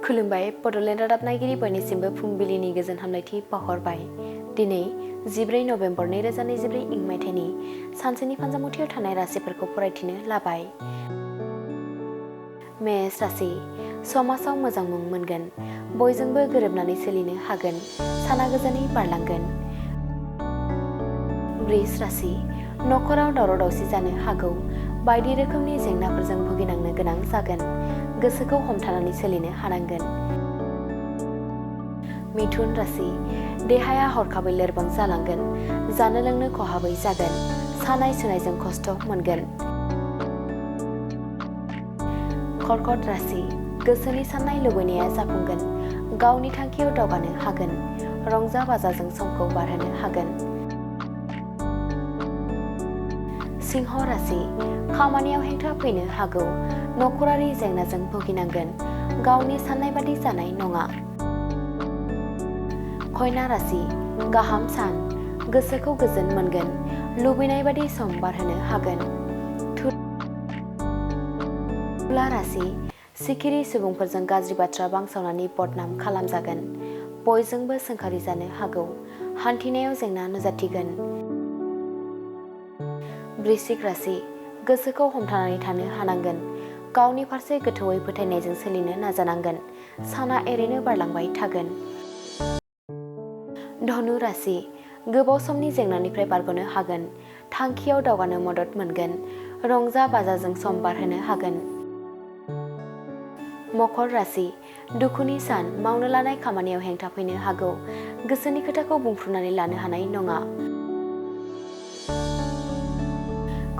खुलुमबाय बड'लेण्ड रादाब नायगिरि बयनिसिमबो फुंबिलिनि गोजोन हामलायथि बावहरबाय। दिनै 14 नभेम्बर 2024 इं मायथाइनि सानसेनि फानजामुथियाव थानाय राशिफोरखौ फरायथिनो लाबाय। मेष राशि समाजाव मोजां मुं मोनगोन, बयजोंबो गोरोबनानै सोलिनो हागोन, साना गोजोनै बारलांगोन। वृष राशि नखराव दावराव दावसि जानो हागौ, बायदि रोखोमनि जेंनाफोरजों भुगिनांनो गोनां जागोन, गोसोखौ हमथानानै सोलिनो हानांगोन। मिथुन राशि देहाया हरखाबै लोरबां जालांगोन, जानो लोंनो खहाबै जागोन, सानाय सुनायजों खस्थ' मोनगोन। कर्कट राशि गोसोनि साननाय लुबैनाया जाफुंगोन, गावनि थांखियाव दावगानो हागोन, रंजा बाजाजों समखौ बारहोनो हागोन। सिंह राशि खामानियाव हेंथा फैनो हागौ, नखरारि जेंनाजों भुगिनांगोन, गावनि साननाय बादि जानाय नङा। कन्या राशि गाहाम सान, गोसोखौ गोजोन मोनगोन, लुबैनाय बादि सम बारहोनो हागोन। तुला राशि सिखिरि सुबुंफोरजों गाज्रि बाथ्रा बांसावनानै बदनाम खालामजागोन, बयजोंबो सोंखारि जानो हागौ, हान्थिनायाव जेंना नुजाथिगोन। वृश्चिक राशि गोसोखौ हमथानानै थानो हानांगोन, गावनि फारसे गोथौयै फोथायनायजों सोलिनो नाजानांगोन, साना एरैनो बारलांबाय थागोन। धनु राशि गोबाव समनि जेंनानिफ्राय बारग'नो हागोन, थांखियाव दावगानो मदद मोनगोन, रंजा बाजाजों सम बारहोनो हागोन। मकर राशि दुखुनि सान, मावनो लानाय खामानियाव हेंथा फैनो हागौ, गोसोनि खोथाखौ बुंफ्रुनानै लानो हानाय नङा।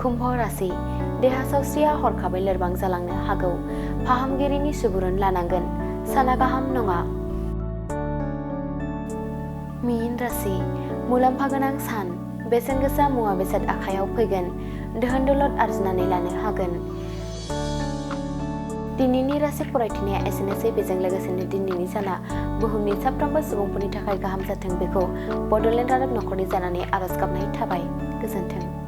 कुम्भ राशि देहा सावस्रिया हरखाबै लोरबां जालांनो हागौ, फाहामगिरिनि सुबुरुन लानांगोन, साना गाहाम नङा। मीन राशि मुलाम्फा गोनां सान, बेसेन गोसा मुवा बेसाद आखाइयाव फैगोन, धोन दौलत आरजिनानै लानो हागोन। दिनैनि राशि फरायथिनाया एसेनोसै। बेजों लोगोसेनो दिनैनि साना बुहुमनि साफ्रोमबो सुबुंफोरनि थाखाय गाहाम जाथों बेखौ बड'लेण्ड रादाब नखरनि जानानै आरज गाबनाय थाबाय। गोजोन्थों।